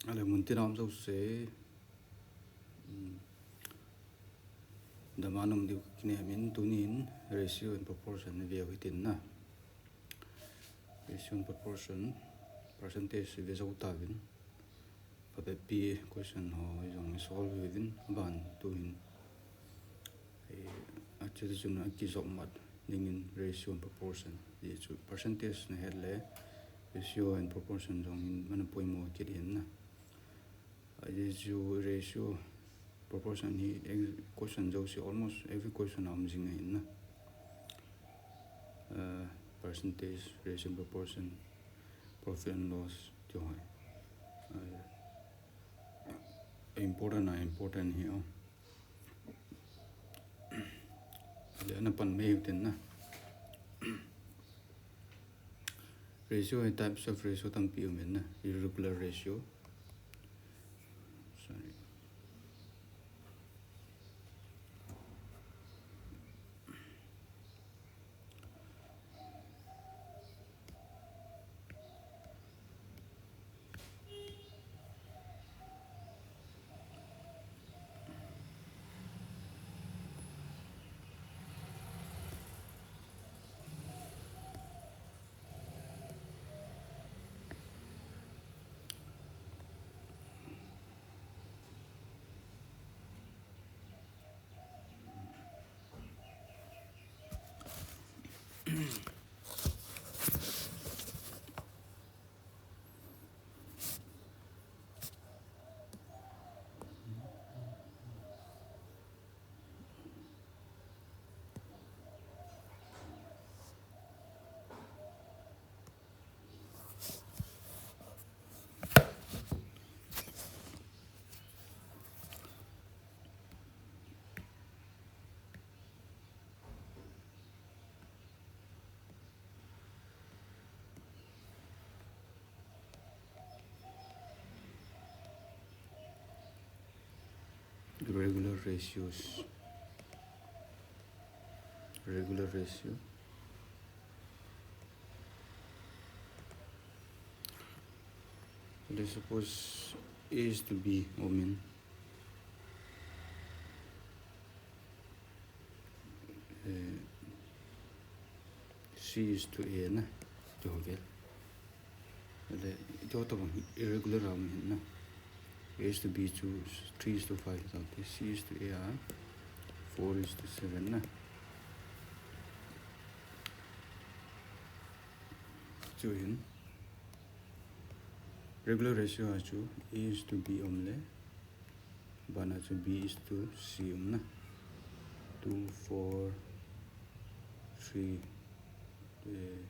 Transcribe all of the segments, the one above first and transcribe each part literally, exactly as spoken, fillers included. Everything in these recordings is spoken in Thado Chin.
Ale mun tina um jouse, um, dama nom diu kinem in, tunin ratio and proportion ve u hitin na. Ratio and proportion, percentage ve jou tauvin. Phatepi question ho jong i solve uvin, aban tuhin. Eh, achu chun akijop mat dingin ratio and proportion. Hichu percentage na het le ratio and proportion jong in mana poimo kit in na. Hichu ratio proportion hi ex-, question jouse almost every question a um jing ahin na. Uh, percentage, ratio and proportion, profit and loss, chu hoi. Uh, important a important hi o. Ale ana pan mai u tin na. Ratio hi types of ratio tampi um in na. Irregular ratio. Sorry. Regular ratios. Regular ratio. Let's suppose A is to B, I mean, eh, C is to A na, chu vel. Le, chu tabang irregular a um ahin na. A is to B chu three is to five, C is to A a four is to seven na. Chu hin regular ratio a chu A is to B um le, bana chu B is to C um na. Two, four, three, eh,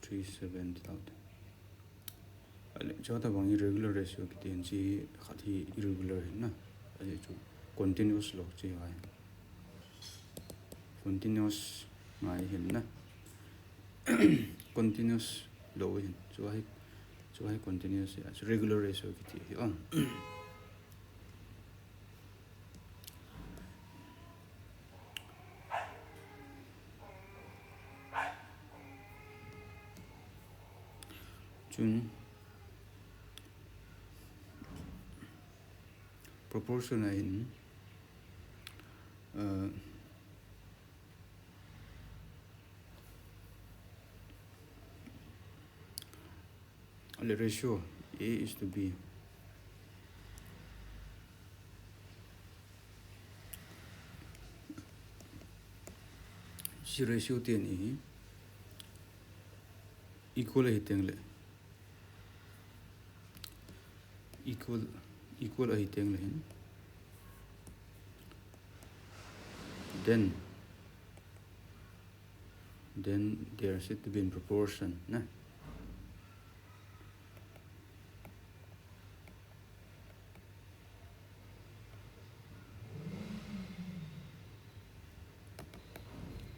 three, seven, ti tau te. Ale, chu tabang irregular ratio kiti hin, chi khat hi irregular ahin na. Ale chu continuous lou chi ngai. Continuous ngai ahin na. Continuous lou ahin. Chu hi, chu hi continuous ahi. Chu regular ratio kiti hi o. Chun proportion a hin, uh, le ratio A is to B. Chi ratio teni hi equal ahi teng le, equal, equal ahi teng le hin, then, then there should be in proportion, na.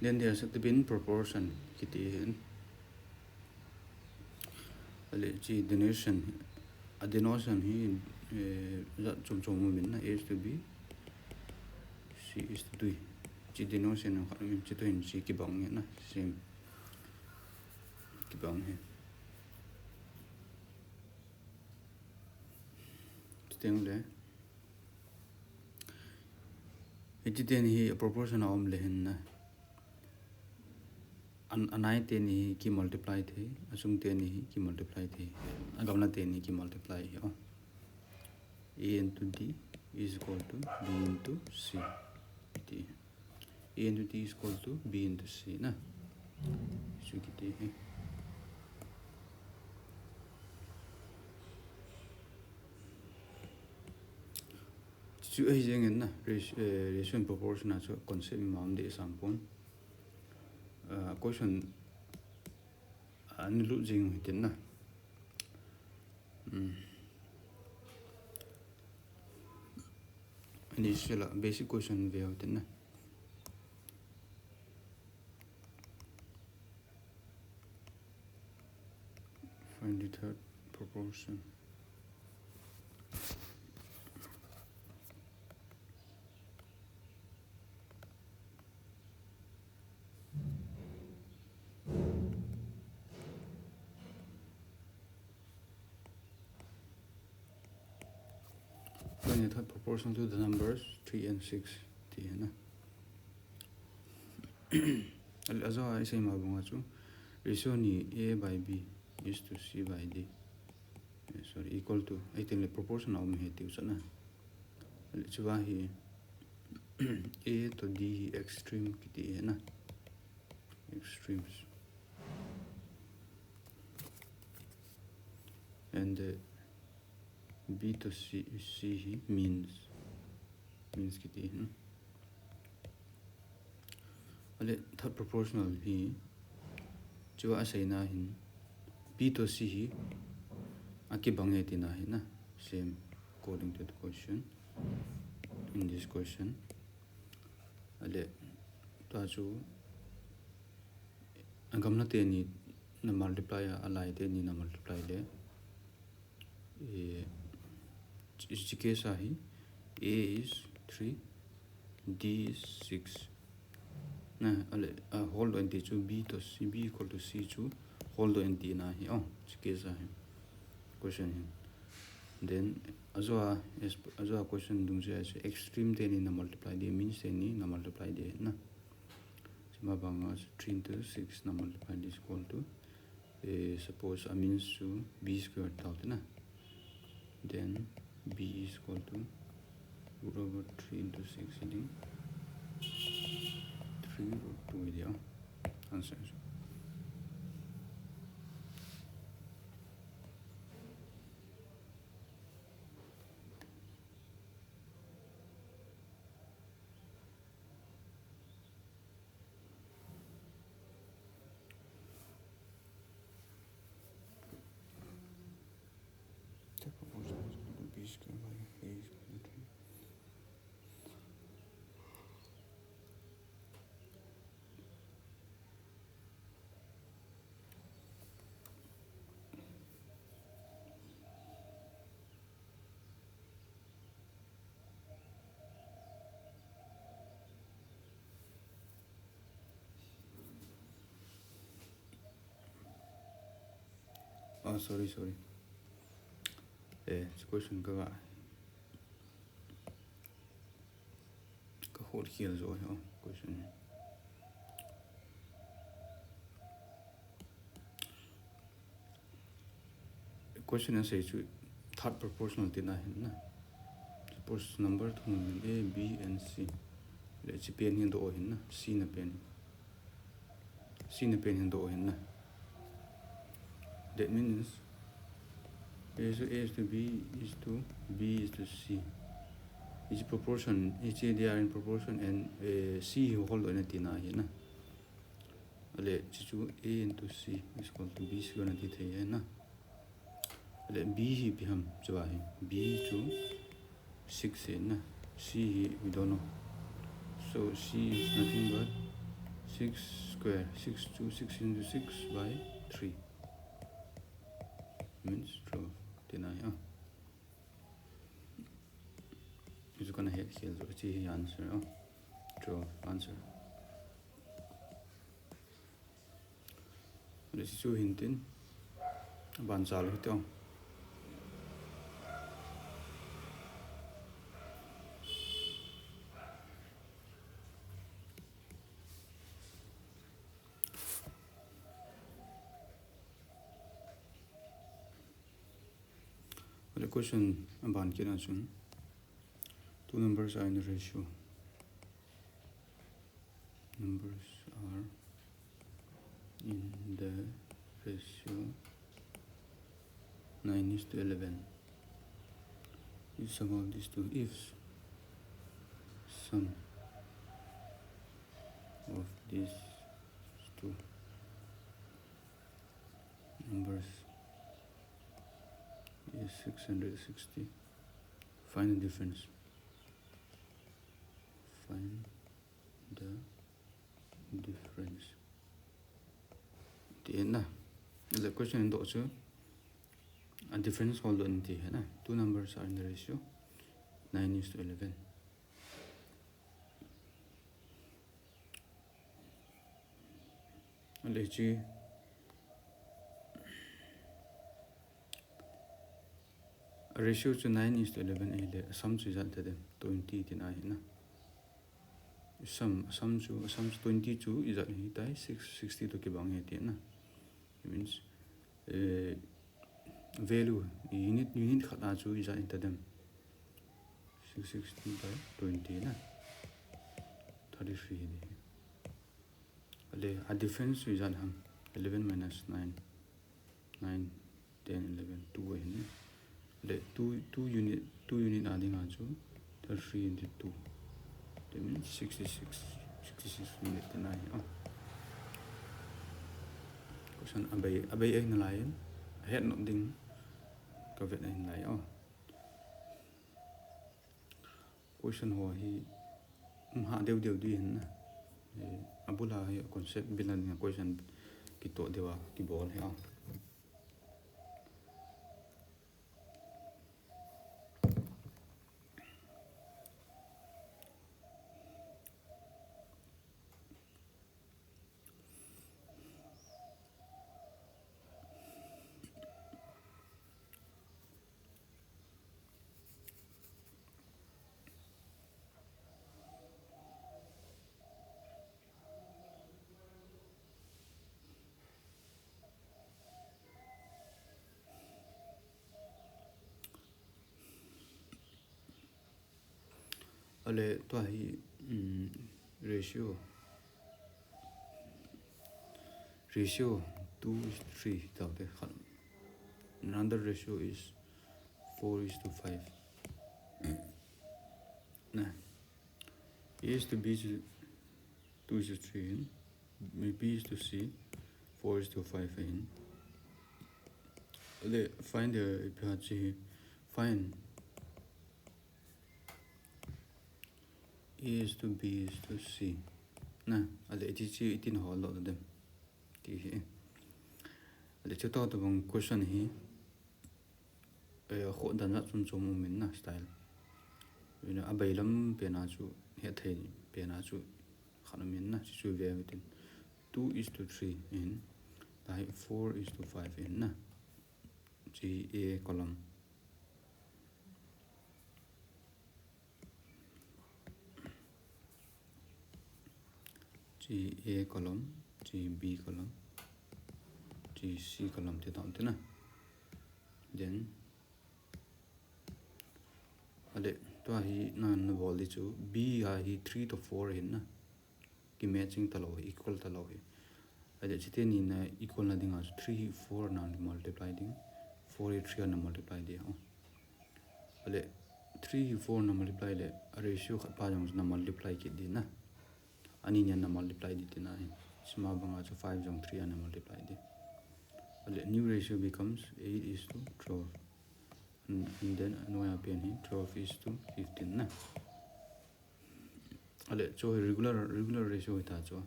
Then there should be in proportion kiti hin. Ale, chi denotation, a denotation hi, eh, jat chom chom um in na, A is to B, C is to D. Chi denotation khat um in, chi to hin chi kibang hi na, same. Kibang hi. Teng le. Hiche teni hi proportion a um le hin na. An, anai teni hi ki multiply thei, achung teni hi ki multiply thei. Agamla teni ki multiply hi, oh. A into D is equal to B into C. Ti. A into D is equal to B into C na. Chu kiti hi. Chu ahi jeng in na, ratio, eh, ratio and proportion a chu concept ima um deh sam pon. Ah, question, ah, ni lut jeng u hitin na. Hmm. Ani sela basic question ve u hitin na. Find the third proportion. Find the third proportion to the numbers three and six. Ti na. Ale, ajo a isei ma banga chu, ratio ni A by B is to C by D. Eh, sorry, equal to. Ahi teng le proportion a um ahi tiu chu na. Ale, chu va hi A to D hi extreme kiti ahi na. Extremes. And, uh, B to C, C hi means. Means kiti ahi na. Ale, third proportional hi, chu a seina hin, B to C hi, akibang e tina ahi na, same according to the question, in this question. Ale, tua chu, agamla teni na multiply a, alai teni na multiply le, Eh, hiche case a hi, A is three, D is six. Na, ale, a, holdoh in ti chu B to C, B equal to C chu holdoh in tina ahi, oh, hiche case a hi. Question hi. Then, ajo a, as, ajo a question dungjuia chu extreme teni na multiply ding, means teni na multiply ding na. Hiche ma banga chu three into six na multiply ding is equal to Eh, suppose a means chu B square tau tina. Then B is equal to root over three into six hi ding. Three root two hi ding. Answer. Oh, sorry, sorry. Eh, hiche question ka, ka, ka hol khel jo hi, oh, question. Question a sei chu third proportional tina ahi na. Suppose number thum in A, B and C. Le hiche pen hi doh ahi na, C na pen. C na pen hi doh ahi na. That means, A is to, A is to B is to B is to C. Hiche proportion, hiche they are in proportion and, eh, C hi holdoh in tina ahi na. Ale, hiche chu A into C is equal to B square na ti thei ahi na. Ale, B hi ipi ham, chu ahi. B chu six ahi na. C hi we don't know. So, C is nothing but six square. Six chu six into six by three. Means twelve. Tina ahi, ah. Hichu kana het khel jo, hiche hi answer, oh. Twelve, answer. Hichu hin tin, aban chal u hite. Question aban kit a chun, two numbers are in the ratio. Numbers are in the ratio nine is to eleven. If sum of these two, if sum of these two numbers is six hundred sixty, find the difference. Find the difference. Ti na. The question in doh chu, a difference holdoh in ti na. Two numbers are in the ratio nine is to eleven. Ahile chu, a ratio chu nine is to eleven ahile, a sum chu ijat tadem, twenty tina hi na. Sum, a sum chu, a sum chu twenty chu ijat hitai, six, sixty to kibang hi tina. It means, eh, value, unit, unit khat a chu ijat hitadem. Six sixty by twenty na. Thirty-three hi. Ahile, a difference chu ijat ham. Eleven minus nine. Nine, ten, eleven, two ahin. Ahile, two, two unit, two unit a dinga chu thirty-three into two. That means sixty-six, sixty-six unit tina hi. Oh. Question abai, abai ahi nalai in. Ahet nom ding kavet ahi nalai. Oh. Question ho hi, um, ha deu deu di hin na. Eh, abul a hi concept bil a dinga question kitoh deu a kibol hi a. Ahile, tua hi, um, ratio. Ratio two is to three, tau te khat. Another ratio is four is to five. Na. A is to B is to two is to three, B is to C, four is to five ahin. Ahile, find the, ipi ham chi, find A is to B is to C. Na, ahile, iti chi, itin holdoh dem. Ti hi. Ahile, chuti tobang question hi, eh, akhoh dan jat chom chom um in na style. Ina abailam pen a chu, hethei pen a chu, khat um in na, chu chu ve u hitin. Two is to three in, tahi four is to five in na. Chi A column. Chi A column, chi B column, chi C column ti tau tina. Then, ahile, tua hi na, nabol di chu, B a hi three to four hin na. Ki matching talou hi, equal talou hi. Ahile, chite ni na equal na dinga chu three hi four na multiply ding, four hi three na multiply ding. Oh. Ahile, three hi four na multiply le, a ratio khat pa jong na multiply kit di na. Ani ni na multiply di tina hi. Sima banga chu five jong three na multiply di. Ahile, new ratio becomes eight is to twelve. And, and then, anoiya pen hi twelve is to fifteen na. Ahile, chu hi regular, regular ratio hita chu.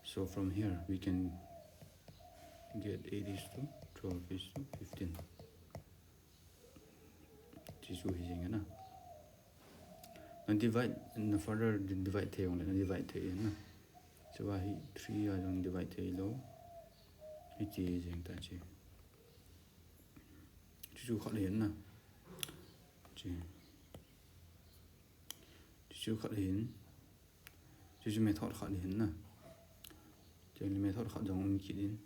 So from here, we can get eight is to twelve is to fifteen. Chi chu hi jing na. Na divide, na further di-, divide thei jongle, na divide thei na. Chu a hi three a jong divide thei lou. Hichi jing ta chi. Chu chu khat le na. Chi. Chu chu khat le hin. Chu chu method khat le hin na. Chu le method khat jong um kit in.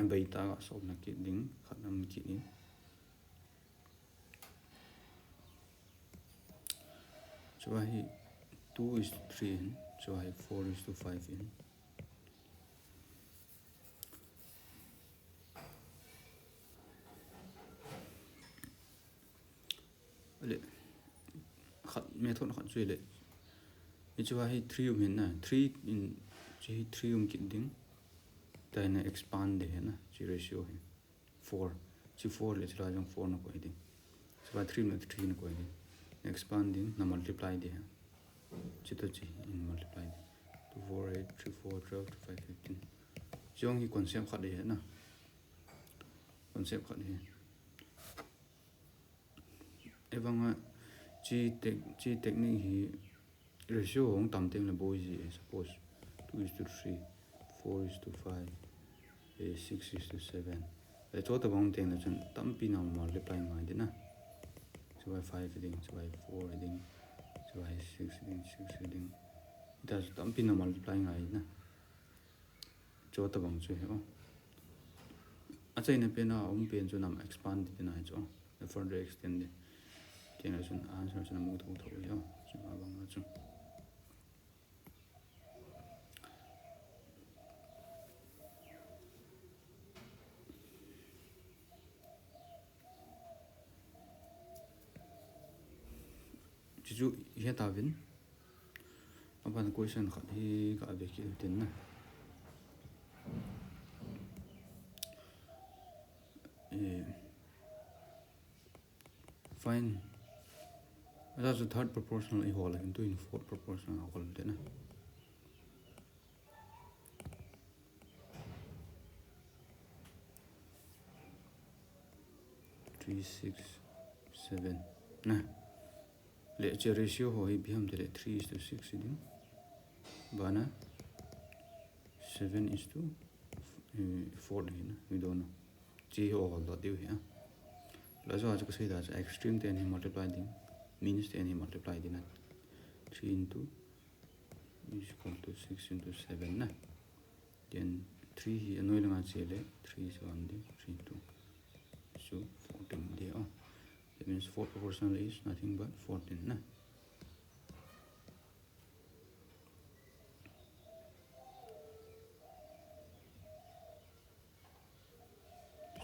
Beita ga sop na kit ding, khat na um kit in. Chua hi two is to three in, chua hi four is to five in. Ale, khat, method khat chu le. Hichua hi three um hin na, three in, hiche hi three um kit ding. Tua hi na expand ding hi na, hiche ratio hi. Four. Hiche four le hiche la jong four na koi ding. Hichua three na three na koi ding. Expand ding, na multiply ding hi. Hiche toh hiche in multiply ding. Two, four, eight, three, four, twelve, two, five, fifteen. Hiche jong hi concept khat ding hi na. Concept khat hi. Ahivanga hiche tech-, hiche technique hi ratio hung tam teng le boi ji e, suppose two is to three, four is to five, eh, six is to seven. Le chutabang teng le chun tampi na multiply ngai ding na. Hichua five ding, hichua four ding, hichua six ding, six ding. Hita chu tampi na multiply ngai ding na. Chutabang chu hi o. Achaina pen a um pen chu nam expand ding na hi chu o. The further extend ding. Tia chun answer chu na mu thotho hi o. Chua bang a chu. Hiche chu hi tauvin. Aban question khat hi ka ave kit u tin na. Eh, find. Achu third proportional i hol a hin, tu in fourth proportional a hol te na. Three, six, seven. Na. Le hiche ratio ho hi ipi ham tile three is to six ding. Bana seven is to, eh, four ding na. We don't know. Hiche hi hol doh diu hi a. La jo chu kasei da chu extreme ten hi multiply ding. Means ten hi multiply ding na. Three into is equal to six into seven na. Then three hi anoi langa che le, three is one ding, three two. So fourteen ding o. That means fourth proportional is nothing but fourteen na.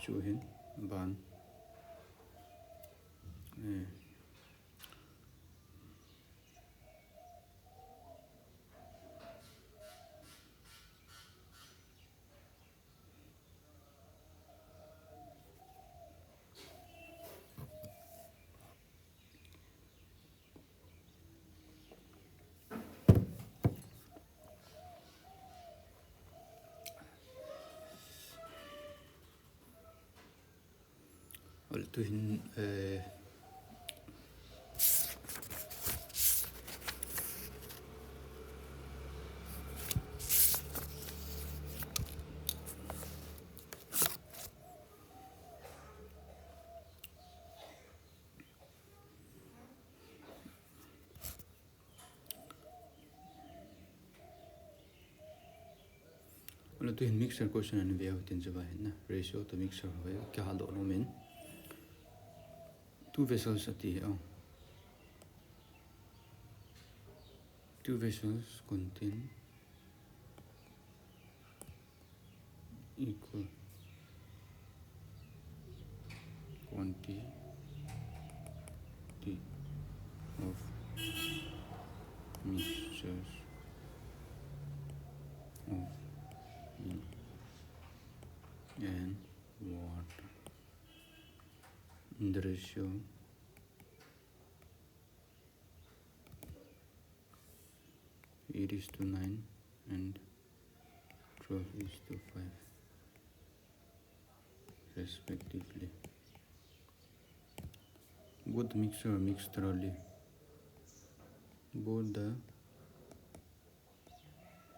Chu hin ban. Eh. Ole, tu hin, eh, Ole, tu hin mixture question ana ve u hitin, chu va hin na, ratio to mixture ho hi kihal doh nom in. Two vessels ati hi, oh. Two vessels contain equal quantity of mixtures of milk and water in the ratio eight is to nine and twelve is to five, respectively. Both mixture mix thoroughly. Both the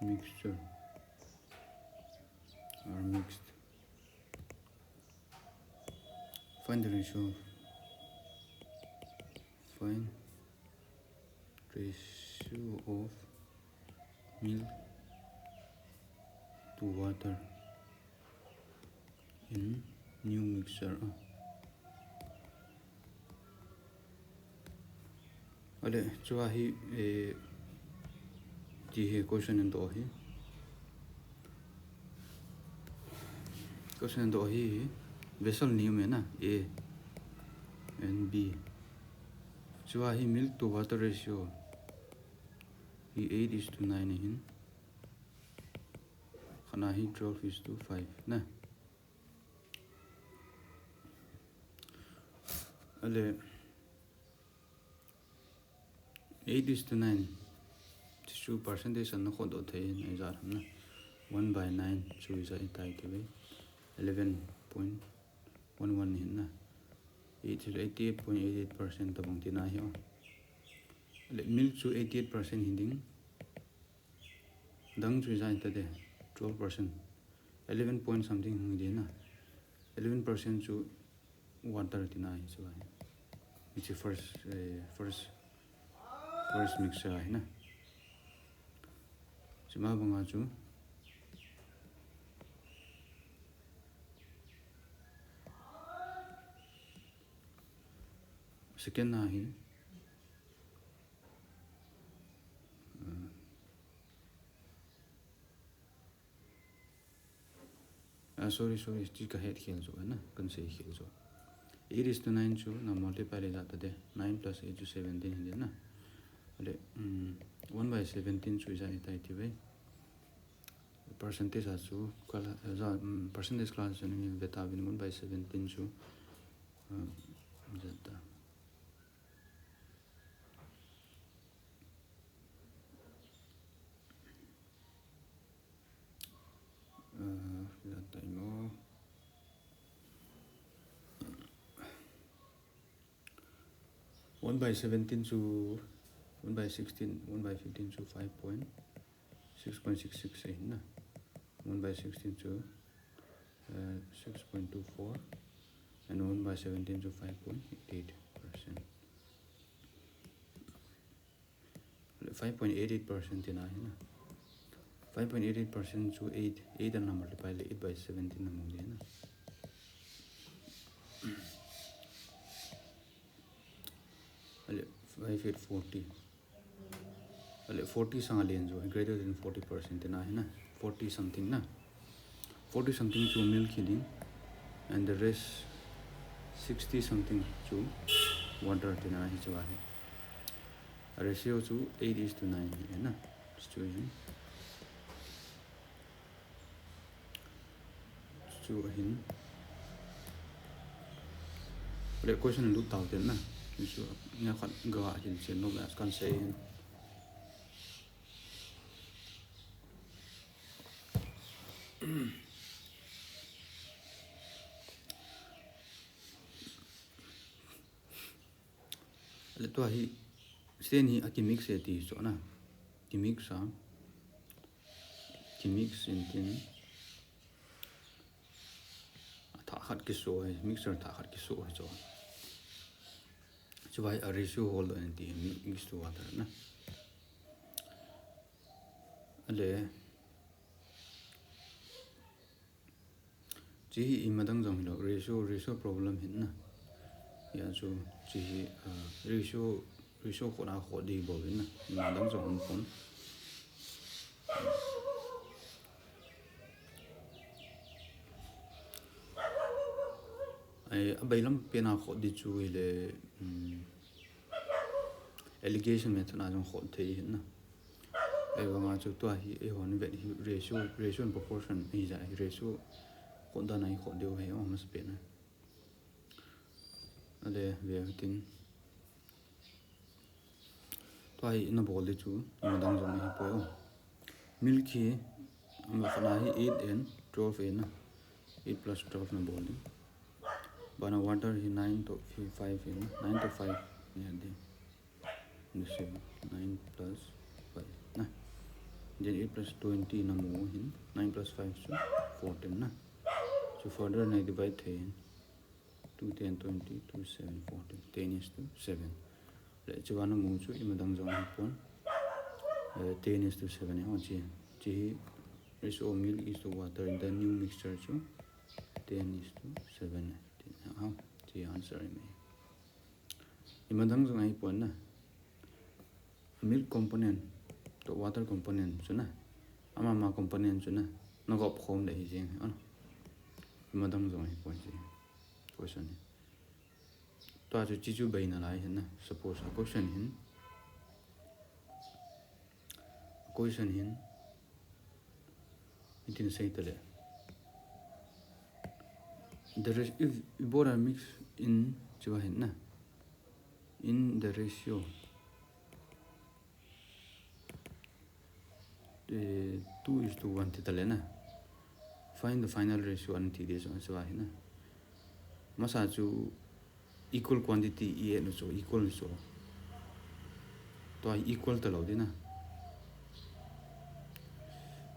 mixture are mixed. Find the ratio. Find ratio of milk to water in new mixture. Ah. Ale, chua hi, eh, ti hi question in doh hi. Question in doh hi, hi vessel ni um e na, A and B. Chua hi milk to water ratio hi eight is to nine hin. Khatna hi twelve is to five na. Ale, eight is to nine. Chu percentage an na khodoh thei in, ijat ham na. One by nine chu ijat itai ti ve. Eleven point one one hin na. Eight chu eighty eight point eight eight percent tabang tina hi o. Le milk chu eighty eight percent hi ding. Dang chu ijat ita de, twelve percent. Eleven point something hung ding na. Eleven percent chu water tina hi chu ahi. Hichu first, eh, first, first mixture ahi na. Chuma banga chu second na hi, uh, Ah, sorry, sorry, chu ka het khel jo na, kan sei khel jo. Eight is to nine chu na multiply le jat ta de, nine plus eight chu seventeen hi de na. Ale, um, one by seventeen chu ijat itai ti ve. Percentage a chu kala, ja, um, percentage class chu ni ve ta vin one by seventeen chu, uh, ijat ta. Uh, ijat ta imo. One by seventeen chu, one by sixteen, one by fifteen chu five point six point six six ahi na. One by sixteen chu, uh, six point two four, and one by seventeen chu five point eight eight percent. Five point eight eight percent tina hi na. Five point eight eight percent chu eight, eight an na multiply le eight by seventeen na mu ding na. Ale, five eight forty. Ale, forty sang alen jo, greater than forty percent tina hi na. Forty something na. Forty something chu milk hi ding, and the rest sixty something chu water tina hi chu ahi. Ratio chu eight is to nine hi na. Chu hi. Chu ahin. Le question lut tau ten na. Chu nga khat ga hin chen nom le kan sei hin. Le tua hi, sten hi a kimix e ti chu na. Kimix a. Kimix in tin. A thah khat kiso e, mixture thah khat kiso e chu. Chu vai a ratio hol doh in ti, mix to water na. Ale. Chi hi imadang jong hilou, ratio, ratio problem hin na. Hia chu, chi hi, ah, ratio, ratio khot a khot di bou hin na. Imadang jong um pon. Ai, abailam pen a khot di chu hile, um, alligation method a jong khot thei hin na. Ahivanga chu tua hi eihon vet hi ratio, ratio and proportion hi ja hi ratio khot dan a hi khot diu hi, oh, masapen a. Ale, ve tin. Tua hi ina bol di chu, imadang jong hi poi o. Milk hi, ama khatna hi eight and twelve na. Eight plus twelve na bol di. Bana water hi nine to five na, nine to five ni di. This is nine plus five na. Then eight plus twenty na mu hin, nine plus five chu fourteen na. So further na divide thei hin. Two, ten, twenty, two, seven, fourteen. Ten is to seven. Le, chuva na mu chu imadang jong hi pon. Eh, ten is to seven, eh, oh, chi. Chi hi, ratio of milk is to water in the new mixture chu. Ten is to seven, eh. Tin, ah, chi answer ahi mai. Imadang jong ahi pon na. milk component toh water component chu na, ama ma component chu na, na gop khom le hi jeng hi, ana. Ima dang jong hi poi jeng. Question hi. Tua chu chi chu bei nalai hin na. Suppose a question hin, a question hin itin sei tale. The res-, if, if both are mixed in, chu hin na, in the ratio, eh, two is to one ti tale na. Find the final ratio ana ti ding chu, chu hin na. Masa chu equal quantity i add u chu, equal u chu. Tua hi equal talou ding na.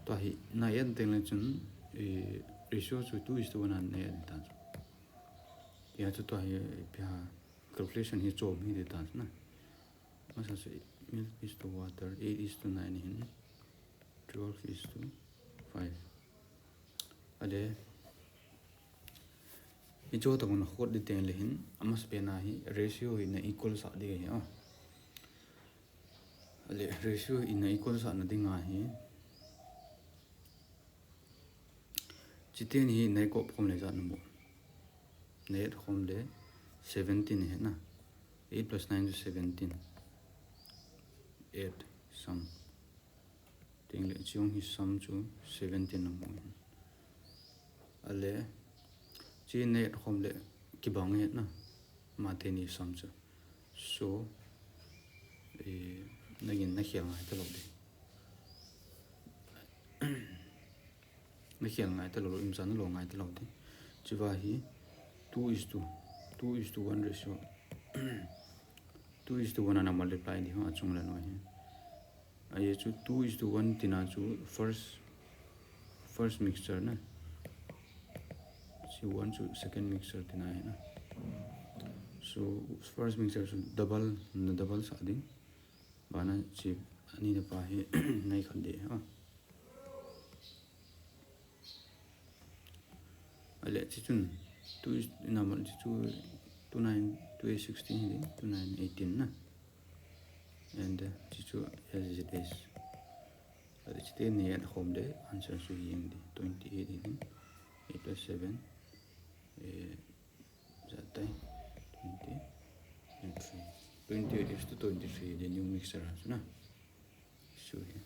Tua hi na add teng le chun, eh, ratio chu two is to one ana add ta chu. Tia chu tua hi, eh, pia calculation hi chom hi ding ta chu na. Masa chu milk is to water, eight is to nine hin, twelve is to five. Ale, hichu tobang na khot ding teng le hin, amasa pen a hi ratio hi na equal sah ding ahi, o. Ale, ratio hi na equal sah na ding ahi. Chiteng hi na gop khom le ijat na bol. Na add khom le seventeen hi na. Eight plus nine chu seventeen. Add sum. Teng le chi jong hi sum chu seventeen na mu. Ale, chi na add khom le kibang hi na. Ama teni sum chu. So, eh, nangin na khel ngai talou ding. Na khel ngai talou, imchan na lo ngai talou ding. Chuva hi two is to, two is to one ratio. Two is to one ana multiply ding, a chung le noi hi. Ahi chu two is to one tina chu first, first mixture na. Chi one chu second mixture tina hi na. So first mixture chu double, na double sah ding. Bana chi ani na pa hi nai khat ding, ha. Ale, chi chun two is, na mal chi chu two nine, two eight sixteen hi ding, two nine eighteen na. And, uh, chi chu as it is. Ale, chiteni add khom le answer chu hi jeng ding, twenty-eight hi ding, eight plus seven, eh, ijat tai, twenty and three. Twenty-eight is to twenty-three, the new mixture chu na. Chu hi.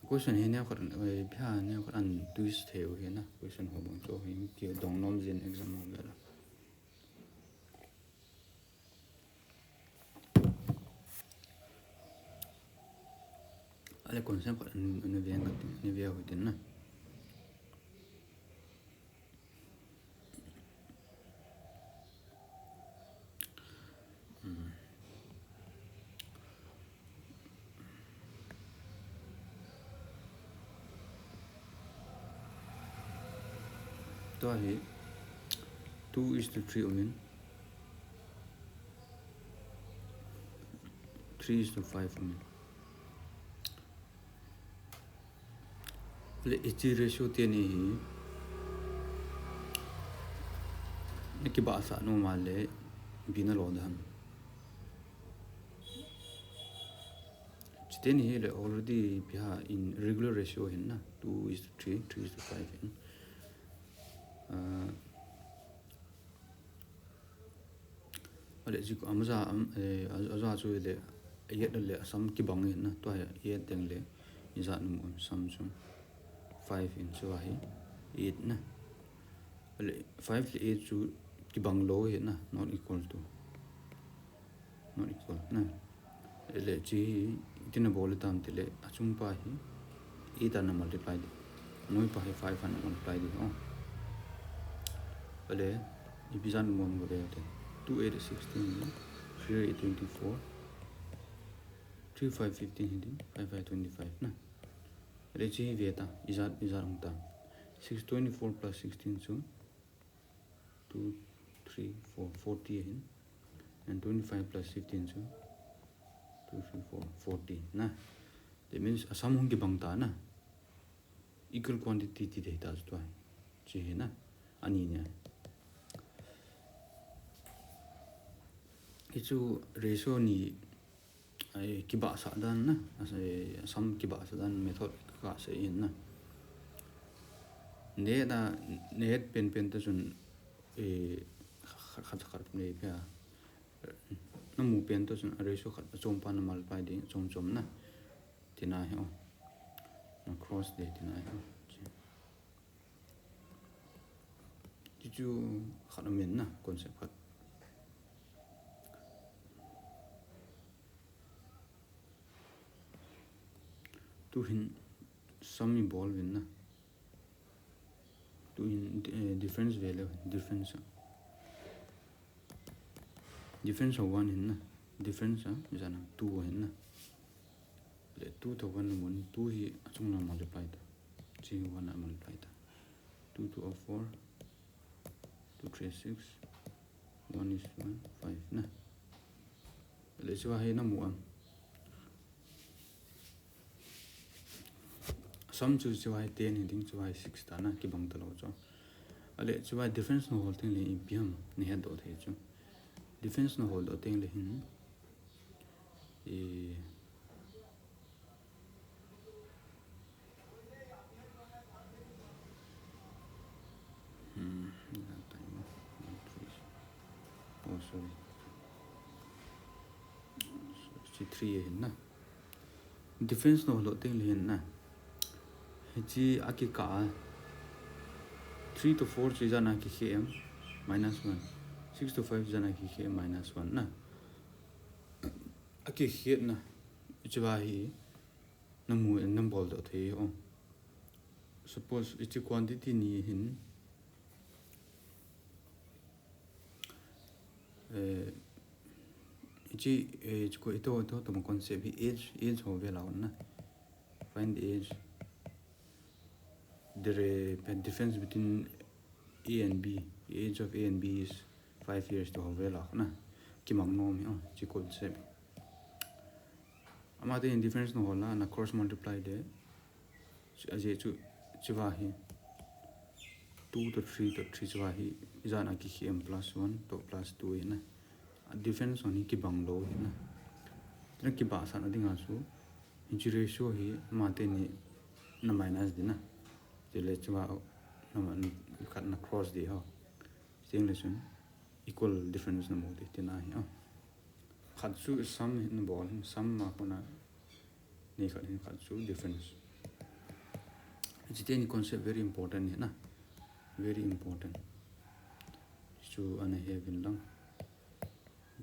Question hi neo khat, eh, pia neo khat ana twist thei u hi na. Question ho bang chu hi kidong nom jin exam ho bel a. Ale, concept khat ana, ana ve ngat, ana ve u hitin na. Hmm. Tua hi two is to three um in, three is to five um in. Le, hiche ratio teni hi na kibahsah nom a le ipi na lo ding ham. Chiteni hi le already ipi ham, in regular ratio hin na, two is to three, three is to five hin. Ah, Ale, chi ko amaja, am, eh, a, aja chu le, eight le, a sum kibang hi na, tua hi eight teng le, ijat na mu am sum chu, five in chu ahi, eight na. Ale, five le eight chu kibang lou hi na, not equal to. Not equal na. Ale, chi hi, iti na bol tam tile, achung pa hi, eight ana multiply ding. Noi pa hi five ana multiply ding, o. Ale, ipi jat na mu am ga ve u te. Two eight sixteen, three eight twenty-four, three five fifteen hi ding, five five twenty-five na. Ale, chi hi ve ta, ijat, ijat hung ta. Six, twenty-four plus sixteen chu, two, three, four, forty ahin. And twenty-five plus fifteen chu, two, three, four, forty na. That means, a sum hung kibang ta na. Equal quantity ti thei ta chu tua. Chi hi na. Ani ni. Hichu ratio ni, Ai, kibahsah dan na, ai, sam kibahsah dan method kasei in na. Net a, net penpen ta chun, eh, khat, khat, khat nei pia. Namu pen ta chun a ratio khat a chom pa na multiply ding, chom chom na. Tina hi o. Na cross ding tina hi o. Chu chu khat amen na, concept khat. Tu hin sum i bol uvin na. Tu hin, eh, difference ve leu, difference. Difference of one hin na. Difference a, ijat ham, two hin na. Le two to one mun, two hi achung lang multiply ta. Chi one a multiply ta. Two two are four. Two three six. One is one, five na. Le chua hi namu am. Sum chu chua hi ten hi ding, chua hi six ta na, kibang ta lou chu. Ale chua difference na hol teng le ipi ham na het doh thei chu. Difference na hol doh teng le hin. I Hmm, that time, oh, please. Oh, sorry. Chi three ahin na. Difference na hol doh teng le hin na. Hichi a kikah a. Three to four chu ijat a kikhe em, minus one. Six to five ijat a kikhe em, minus one na. A kikhet na. Hichi va hi. Namu in nabol doh thei o. Suppose, hichi quantity ni hin, eh, hichi, eh, hichi ko ito, ito, tuma concept hi age, age ho ve la na. Find the age. The re-, the difference between A and B, the age of A and B is five years to ho ve la na. Kimang nom hi o, hichi concept. Ama te hin difference na hol a, na cross multiply le. Ajeh chu, chi va hi. Two to three to three chi va hi. Ijat a kikhe em plus one to plus two hi na. A difference hon hi kibang lou hi na. Tina kibahsah na ding a chu. Hichi ratio hi ama te ni na minus ding na. Chule chi va na ma-, khat na cross ding ho. Chuteng le chun equal difference namu ding tina hi o. Khat chu sum hi nabol, sum ma kona ni khat hin khat chu difference. Hichi teni concept very important hi na. Very important. Chu ana he uvin lang.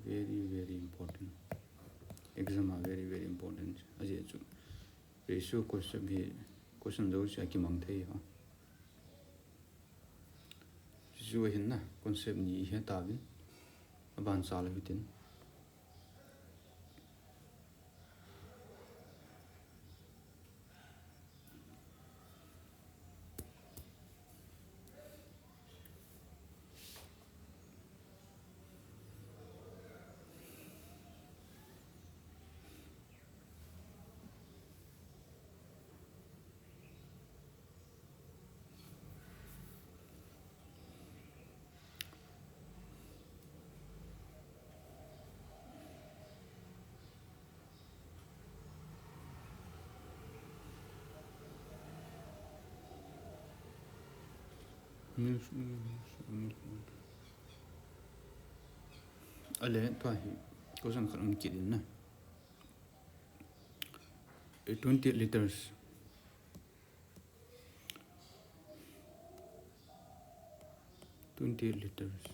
Very, very important. Exam a very, very important. Ajeh chu. Ratio concept hi question jouse a kimang thei ho. Chu ahin na, concept ni i he tauvin, aban chal u hitin. Milk, milk, milk. Ale, tua hi, question khat um kit in na. Eh, twenty liters. Twenty liters.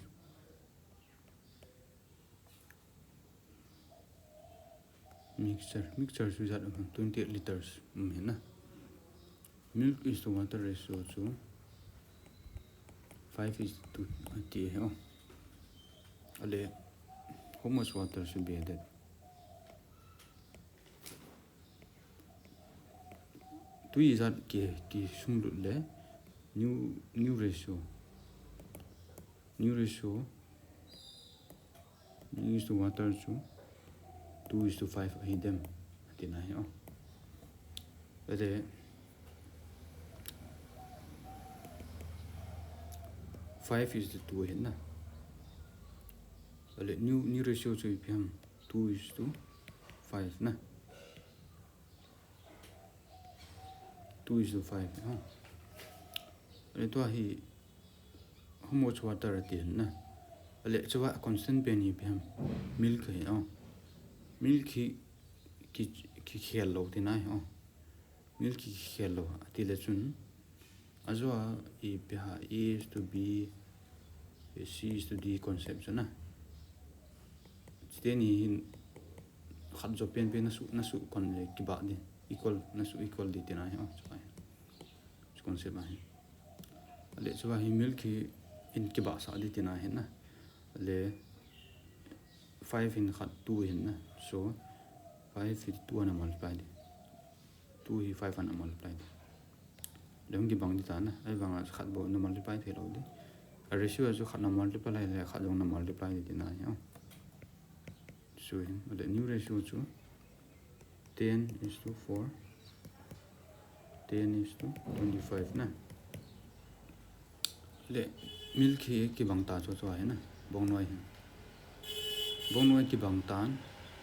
Mixture, mixture chu ijat um ham, twenty liters um hi na. Milk is to water ratio chu five is to two ati hi o. Ale, how much water should be added? Tui ijat ki, kisunglut le, new, new ratio. New ratio. New is to water chu two is to five ahi dem. Tina hi o. Ate five is to two ahi na. Ale new, new ratio chu ipi ham. Two is to five na. Two is to five, ha. Ale tua hi how much water ati na. Ale chua constant pen hi ipi ham. Milk hi, oh. Milk hi ki, kikhel lou tina hi, oh. Milk kikhel lou ati le chun. Ajou a ipi ham, A is to B, C is to D concept chu na. Chuteni hin khat jou penpen nasu, nasu kon le kibah di. Equal, nasu equal di tina hi, oh, chua hi. Chu concept ahi. Ale chua hi milk hi in kibahsah di tina hi na. Ale five hin khat two hin na. So, five hi two ana multiply di. Two hi five ana multiply di. Le hung kibang di ta na. Ahivanga khat bou na multiply thei lou di. A ratio chu khat na multiply le khat jong na multiply di tina hi, oh. Chu hin, ale new ratio chu ten is to four, ten is to twenty-five na. Le milk hi kibang ta chu chua hi na, bongnoi hi. Bongnoi kibang tan,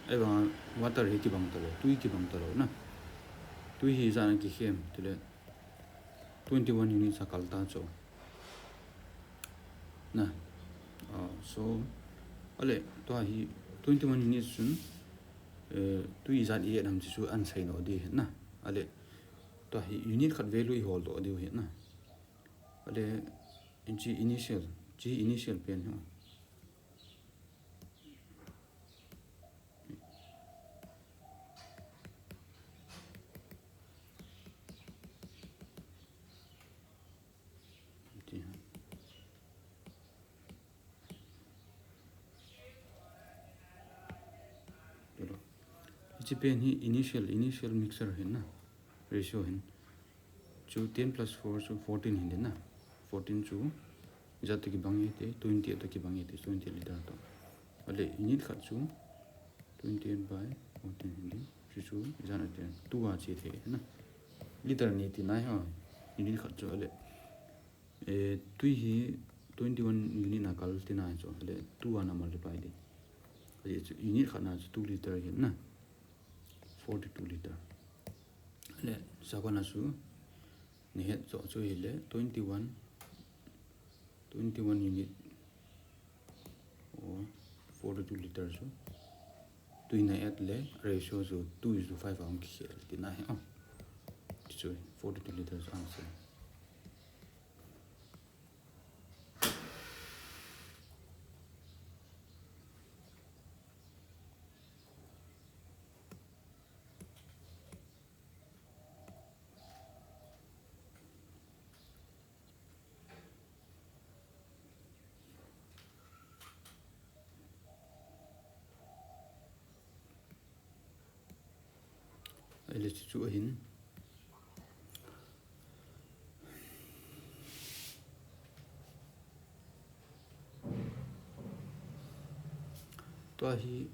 ahivanga water hi kibang talou, tui kibang talou na. Tui hi ijat a kikhem, tile twenty-one units a kal ta chu. Na. Ah, so, ale, tua hi twenty-one units chun, eh, tui ijat i add ham chu chu ana sei nom di hi na. Ale, tua hi unit khat value i hol doh diu hi na. Ale, chi initial, chi initial pen hi. Ti ha. Chalo. Hiche pen hi initial, initial mixture hin na. Ratio hin. Chu ten plus four chu fourteen hin di na. Fourteen chu ijat toh kibang e ti, twenty-eight toh kibang e ti, twenty-eight liter toh. Ale unit khat chu twenty-eight by fourteen hin di. Chu chu ijat a ten, two a che thei na. Liter ni tina hi, oh. Unit khat chu ale. Eh, tui hi twenty-one unit na kal tina hi chu. Ale two ana multiply di. Ale chu unit khat na chu two liter hin na. Forty-two liter. Ale, sakon a chu, na het chu chu hile, twenty-one, twenty-one unit, or forty-two liter chu. Tui na add le, ratio chu two is to five a hung kikhel tina hi, oh. Chu, forty-two liter chu answer. Ale chu chu ahin. Tua hi,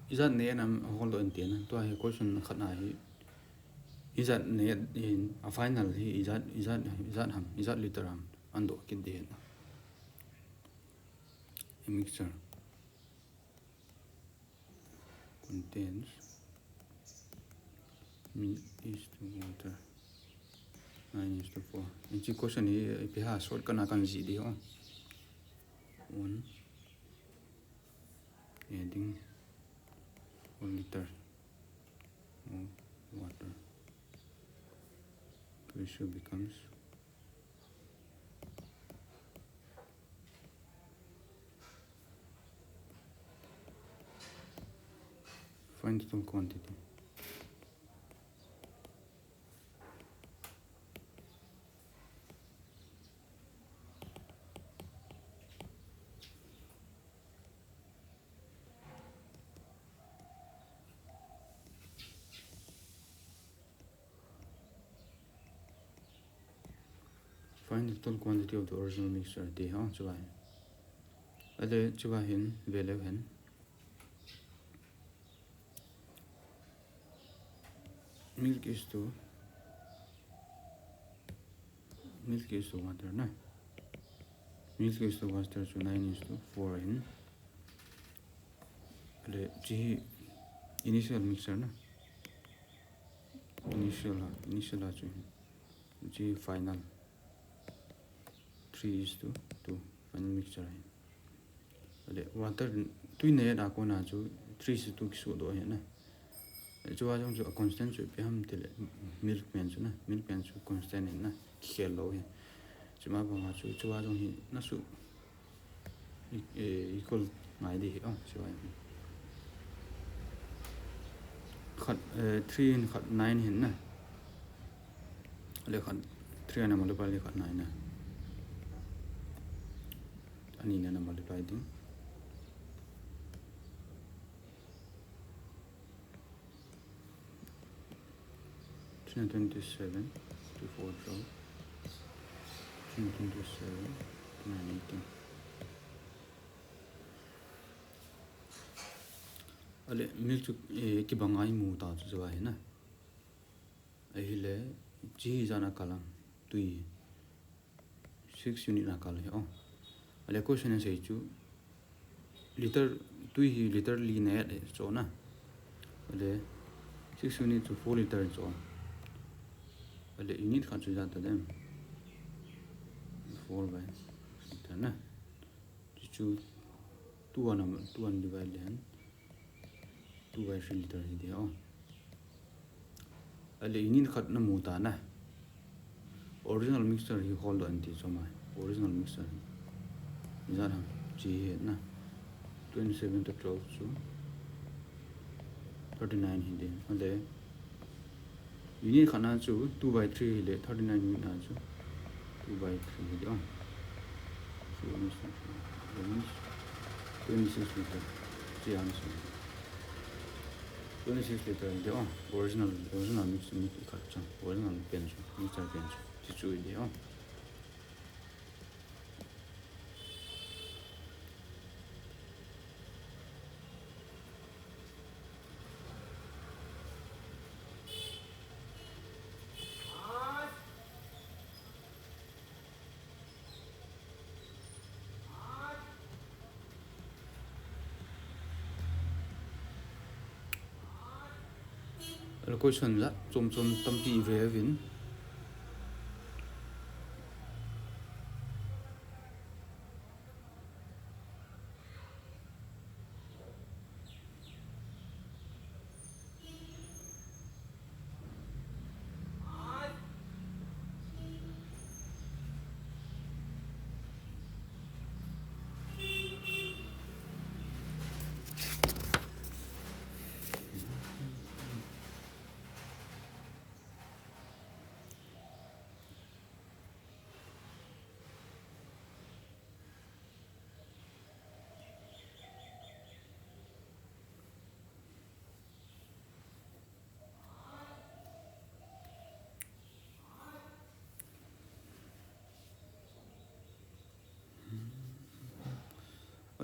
ijat na add ham hol doh inte na. Tua hi question khat na hi, ijat na add in, a final hi, ijat, ijat, ijat ham, ijat liter ham, ana doh kit ding ahi na. A mixture contains milk is to water nine is to four. Hiche question hi, ipi ham shortcut na kana jih ding ham. One, adding one liter of water. Ratio becomes Find total quantity. Find the total quantity of the original mixture. Ti ho, chu ahi. Ale, chu ahin, ve leu hen. Milk is to, milk is to water na. Milk is to water chu nine is to four ahin. Ale, chi hi Initial mixture na. Initial ha, initial ha chu. Chu final. Three is to two. Final mixture hi. Ale, water, tui neh a kona chu three is to two kisodoh ahi na. Chua jong chu a constant chu ipi ham tile milk pen chu na. Milk pen chu constant ahi na. Kikhel lou ahi. Chuma banga chu chua jong hi nasu e, equal ngai di hi, oh, chua hi. Khat, eh, three in khat nine ahi na. Le khat three ana multiply le khat nine na. Ani na multiply ding. Three hundred twenty-seven, two four twelve, three hundred twenty-seven, two nine eighteen. Ale, milk chu, eh, kibang a imu ta chu chu ahi na. Ahile, chi jana kalang, tui. Six unit na kal hi, oh. Ale question asei chu, liter, tui hi liter li neh a chu na. Ale six unit chu four liter chu. Ale unit khat chu ijat ta dem. Four by liter na. Chu chu two ana, two ana divide le hen. Two by three liter hi di, oh. Ale unit khat namu ta na. Original mixture hi holdoh in ti chu mai. Original mixture hi. Ijat ham chi hi na. Twenty-seven to twelve chu thirty-nine hi di. Ale unit khat na chu two by three hile thirty-nine unit na chu two by three hi di, oh. So, twenty-six liter. Chi answer. Twenty-six liter hi di, oh. Original, original mix, mix khat chu. Original pen chu. Mixture pen chu. Chi chu hi di, oh. Question la chom chom tampi ive uvin.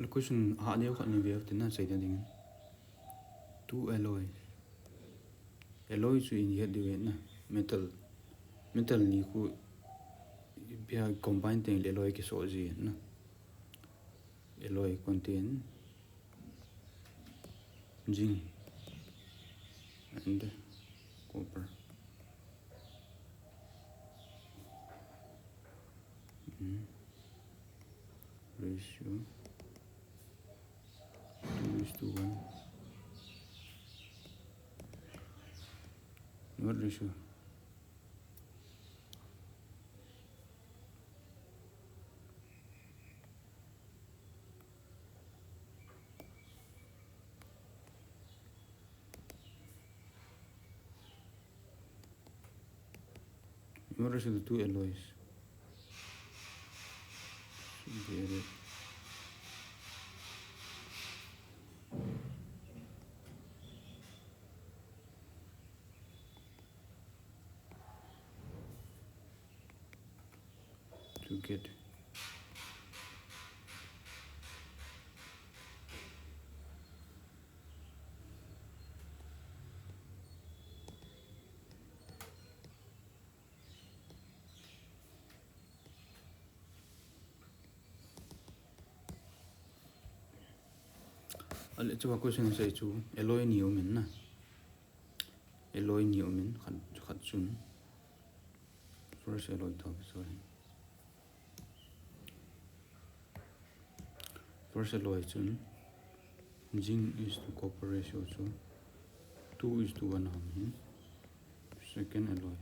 Question hah deu khat ni veu tin na sei ding. Two alloy. Alloy chu ihet diu ahi na. Metal. Metal ni khu ipi ham combine teng le alloy kiso ji ahi na. Alloy contain zinc and copper. Hmm. Ratio two is to one. What ratio? What ratio the two alloys? Should be added. To get. Ale chu a question sei chu alloy ni um in na. Alloy ni um in khat, khat chun. First alloy tho, sorry. First alloy chun zinc is to copper ratio chu two is to one ham hin. Second alloy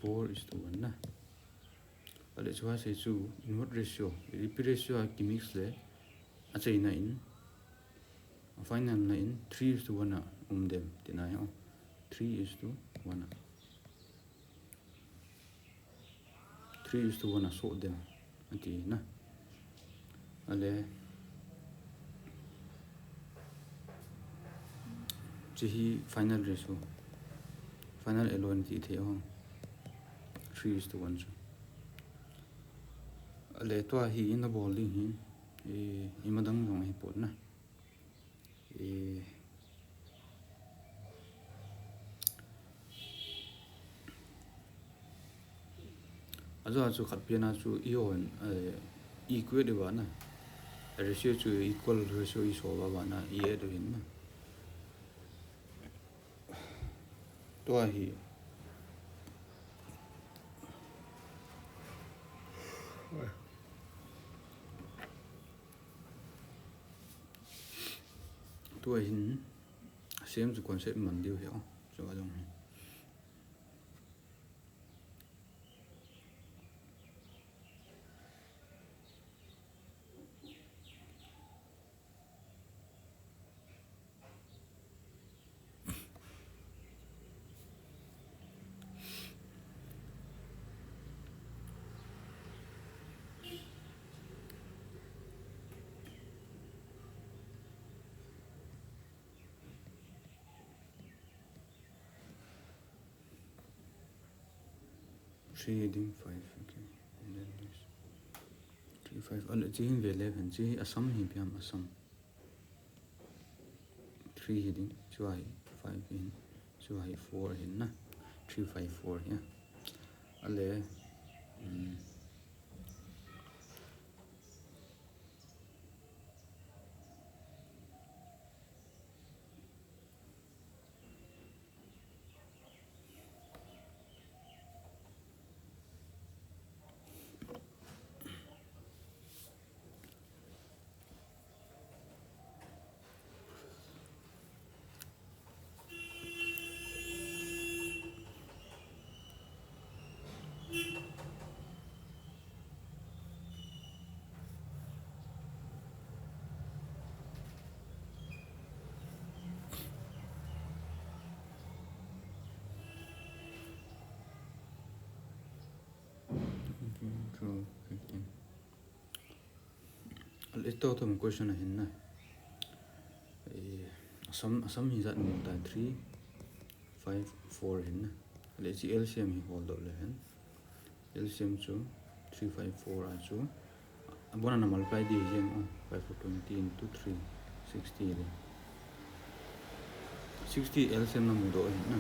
four is to one na. Ale chu a sei chu inward ratio, repeat ratio a kimix le acheina in, a final na in three is to one a um dem tina hi o. Three is to one a. Three is to one a soh dem ati na. Ale, chi hi final ratio, final alloy ti thei o. Three is to one chu. Ale tua hi ina bol ding hi, i, ima dang jong hi pot na. I, ajo a chu khat pian a chu i on, eh, equate uva na. Ratio chu equal ratio i solve uva na, i add u hin na. Tua hi. Tua hin same chu concept man diu hi o. Chu a jong hi. Three heading five, okay. And then this three, five. Ale, chi hin ve le hen, chi hi a sum hi piam a sum. Three heading, chu a hi five hin, chu a hi four hin na. Three, five, four hi. Ale, um, Twelve, fifteen. Let's talk some question ahin na. Eh, a sum, a sum hi ijat mu ta, three, five, four hin na. Le chi L C M hi hol doh le hen. L C M chu three five four a chu. Abon a na multiply ding hi jeng, oh, five four twenty into three, sixty le. Sixty L C M na mu doh hin na.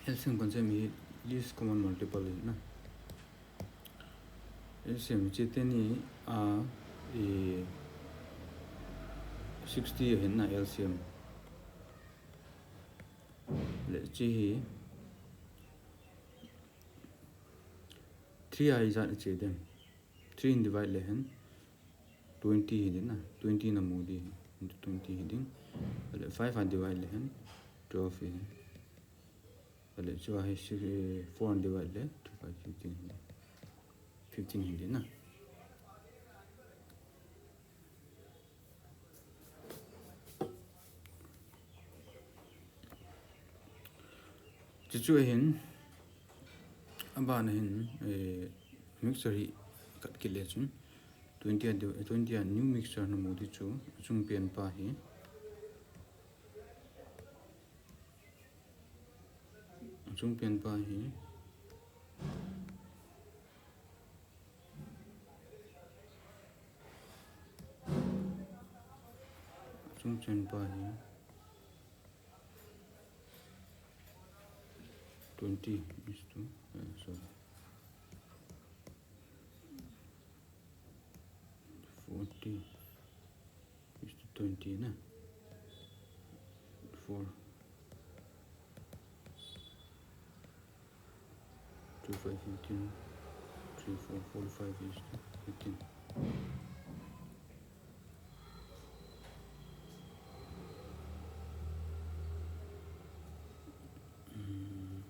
L C M concept hi least common multiple hin na. L C M chi teni a, i, sixty ahin na L C M. Le chi hi three a ijat a che dem. Three in divide le hen twenty hi ding na. Twenty na mu ding, into twenty hi ding. Le five a divide le hen twelve hi ding. Ale chu a hi six, eh, four divide le two by fifteen hi. Fifteen hi ding na. Chuchu ahin, abana hin, eh, mixture hi kat kit le chun, twenty a di-, twenty a new mixture na mu ding chu, achung pen pa hi. Achung pen pa hi achung pen pa hi twenty is to, uh, sorry. twenty na. Four. Two, five, fifteen. Three, four, forty-five is fifteen. Mm.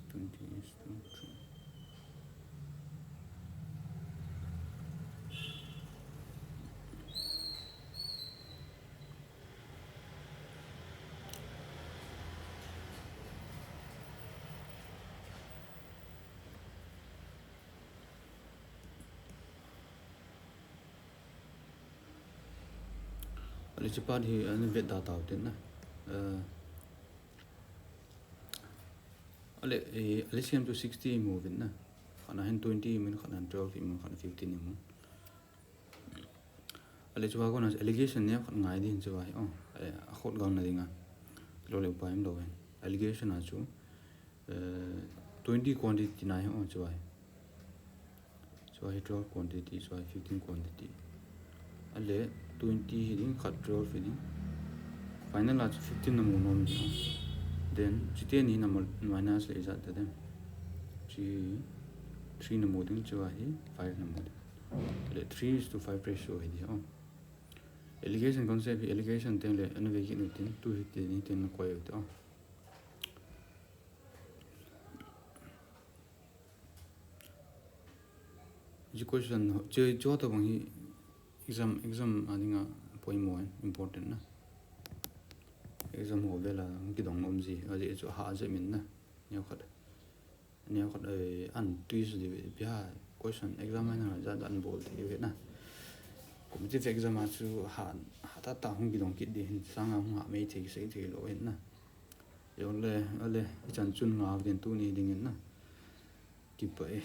Twenty is twenty. Ale, hiche part hi ana vet da tau tin na. Eh, ale, eh, ale, C M chu sixty imu uvin na. Khat na hin twenty imun, khat na hin twelve imun, khat na fifteen imun. Ale, chua kona allegation neo khat ngai ding chua hi, oh, ale, akhut galna dinga. Lou le upa um lou hen. Allegation a chu, eh, twenty quantity na hi, oh, chua hi. Chua hi twelve quantity, chua hi fifteen quantity. Ale, twenty hi ding, khat twelve hi ding. Final a chu fifteen namu nom ding. Then, chuteni na mul-, minus le ijat ta dem. Chu three namu ding, chua hi five namu ding. Ale, three is to five ratio hi ding, oh. Allegation concept hi allegation teng le, ana ve kit u tin, tu hi teni teng na koi u te, oh. Hiche question ho, hiche, hiche tobang hi exam, exam a dinga poimo in, important na. Exam ho vela kidong um ji, ajeh chu hah jep in na. Neo khat. Neo khat, eh, an twist di ve, ipi ham question exam a na jat jat an bol thei ve na. Competitive exam a chu hah, hah tah tah hung kidong kit di hin, sanga hung hah mei thei, sei thei lou hin na. Jongle, ale, ichan chun ngau den tuni dingin na. Kipah e.